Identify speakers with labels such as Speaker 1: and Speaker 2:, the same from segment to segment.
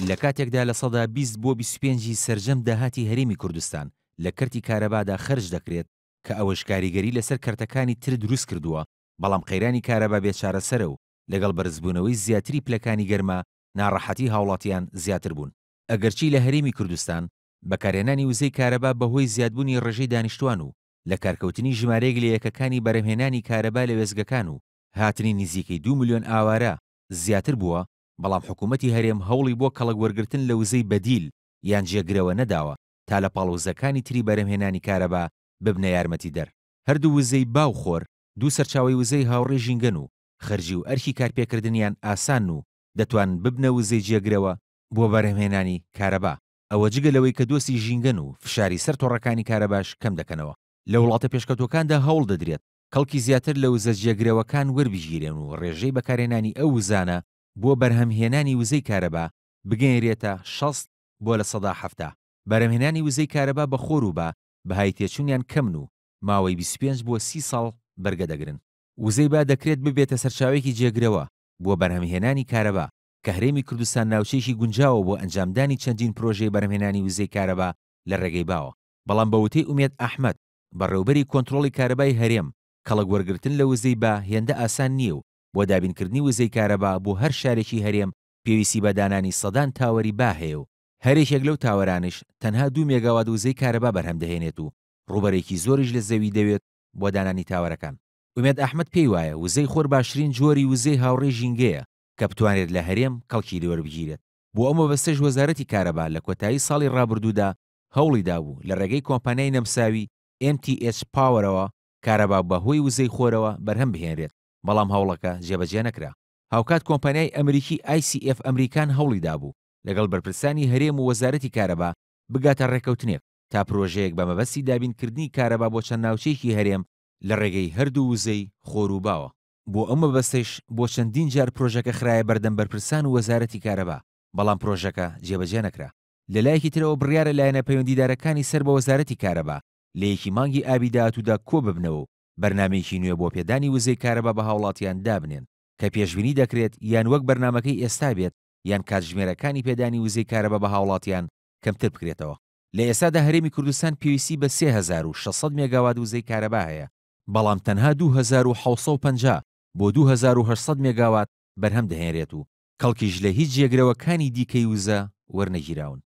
Speaker 1: لە کاتێکدا 20% بۆ 25 ی سەرجەم داهاتی هەرێمی کوردستان لە کەرتی کارەبادا خەرج دەکرێت کە ئەوەش کاریگەری لەسەر کەرتەکانی تر دروست کردووە، بەڵام قەیرانی کارەبا بێ چارەسەرە و لەگەڵ بەرزبوونەوەی زیاتری پلەکانی گەرما ناڕەحەتی هاوڵاتیان زیاتر بوون. ئەگەرچی لە هەرێمی کوردستان بەکارهێنانی وزەی کارەبا بەهۆی زیادبوونی ڕێژەی دانیشتوان و لەکارکەوتنی ژمارەیەک لە یەکەکانی بەرهەمهێنانی کارەبا لە وێستگەکان و هاتنی نزیکەی دوو ملیۆن ئاوارە زیاتر بووە، بەڵام حکوومەتی هەرێم هەوڵی بۆ کەڵک وەرگرتن لە وزەی بەدیل یان جێگرەوە نەداوە تا لە پاڵ وزەکانی تری بەرهەمهێنانی کارەبا ببنە یارمەتیدەر. هەردوو وزەی با و خۆر دوو سەرچاوەی وزەی هاوڕێی ژینگەن و خەرجی و ئەرکی کارپێکردنیان ئاسانن و دەتوانن ببنە وزەی جێگرەوە بۆ بەرهەمهێنانی کارەبا، ئەوە جگە لەوەی کە دۆستی ژینگەن و فشاری سەر تۆڕەکانی کارەباش کەم دەکەنەوە. لە وڵاتە پێشکەوتووەکاندا هەوڵ دەدرێت کەڵکی زیاتر لە وزە جێگرەوەکان وەربگیرێن و ڕێژەی بەکارهێنانی ئەو وزانە بۆ بەرهەمهێنانی وزەی کارەبا بگەیەنرێتە 60 بۆ 70%. بەرهەمهێنانی وزەی کارەبا بە خۆر و با بەهای تێچوونیان کەمن و ماوەی 25 بۆ 30 ساڵ بەرگە دەگرن. وزەی با دەکرێت ببێتە سەرچاوەیەکی جێگرەوە بۆ بەرهەمهێنانی کارەبا، کە هەرێمی کوردستان ناوچەیەکی گونجاوە بۆ ئەنجامدانی چەندین پرۆژەی بەرهەمهێنانی وزەی کارەبا لە ڕێگەی باوە. بەڵام بە وتەی ئومێد ئەحمەد، بەڕێوەبەری کۆنترۆڵی کارەبای هەرێم، کەڵک وەرگرتن لە وزەی با هێندە ئاسان نییە و بۆ دابینکردنی وزەی کارەبا بۆ هەر شارێکی هەرێم پێویستی بە دانانی سەدان تاوەری با هەیە و هەریەکێک لەو تاوەرانەیش تەنها دوو مێگاوات وزەی کارەبا بەرهەم دەهێنێت و ڕووبەرێکی زۆریش لە زەوی دەوێت بۆ دانانی تاوەرەکان. ئومێد ئەحمەد پێی وایە وزەی خۆر باشترین جۆری وزەی هاوڕێی ژینگەیە کە بتوانرێت لە هەرێم کەڵکی لێوەربگیرێت، بۆ ئەو مەبەستەش وەزارەتی کارەبا لە کۆتایی ساڵی ڕابردوودا هەوڵی دابوو لە ڕێگەی کۆمپانیای نەمساوی MTH Power-ەوە کارەبا بە هۆی وزەی خۆرەوە بەرهەم بهێنرێت، بەڵام هەوڵەکە جێبەجێ نەکرا. هاوکات کۆمپانیای ئەمریکی ICF ئەمریکان هەوڵی دابوو لەگەڵ بەرپرسانی هەرێم و وەزارەتی کارەبا بگاتە ڕێککەوتنێک تا پرۆژەیەک بە مەبەستی دابینکردنی کارەبا بۆ چەند ناوچەیەکی هەرێم لە ڕێگەی هەردوو وزەی خۆر و باوە. بۆ ئەو مەبەستەیش بۆ چەندین جار پرۆژەکە خرایە بەردەم بەرپرسان و وەزارەتی کارەبا، بەڵام پرۆژەکە جێبەجێ نەکرا. لە لایەکی ترەوە بڕیارە لایەنە پەیوەندیدارەکانی سەر بە وەزارەتی کارەبا لە یەکی مانگی ئابی داهاتوودا کۆببنەوە و بەرنامەیەکی نوێ بۆ پێدانی وزەی کارەبا بە هاوڵاتیان دابنێن کە پێشبینی دەکرێت یان وەک بەرنامەکەی ئێستا بێت یان کاتژمێرەکانی پێدانی وزەی کارەبا بە هاوڵاتیان کەمتر بکرێتەوە. لە ئێستادا هەرێمی کوردستان پێویستی بە 3600 مێگاوات وزەی کارەبا هەیە، بەڵام تەنها 2750 بۆ 2800 مێگاوات بەرهەم دەهێنرێت و کەڵکیش لە هیچ جێگرەوەکانی دیکەی وزە وەرنەگیراون.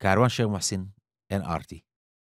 Speaker 1: کاروان شێخ موحسین، ئێن ئاڕ تی.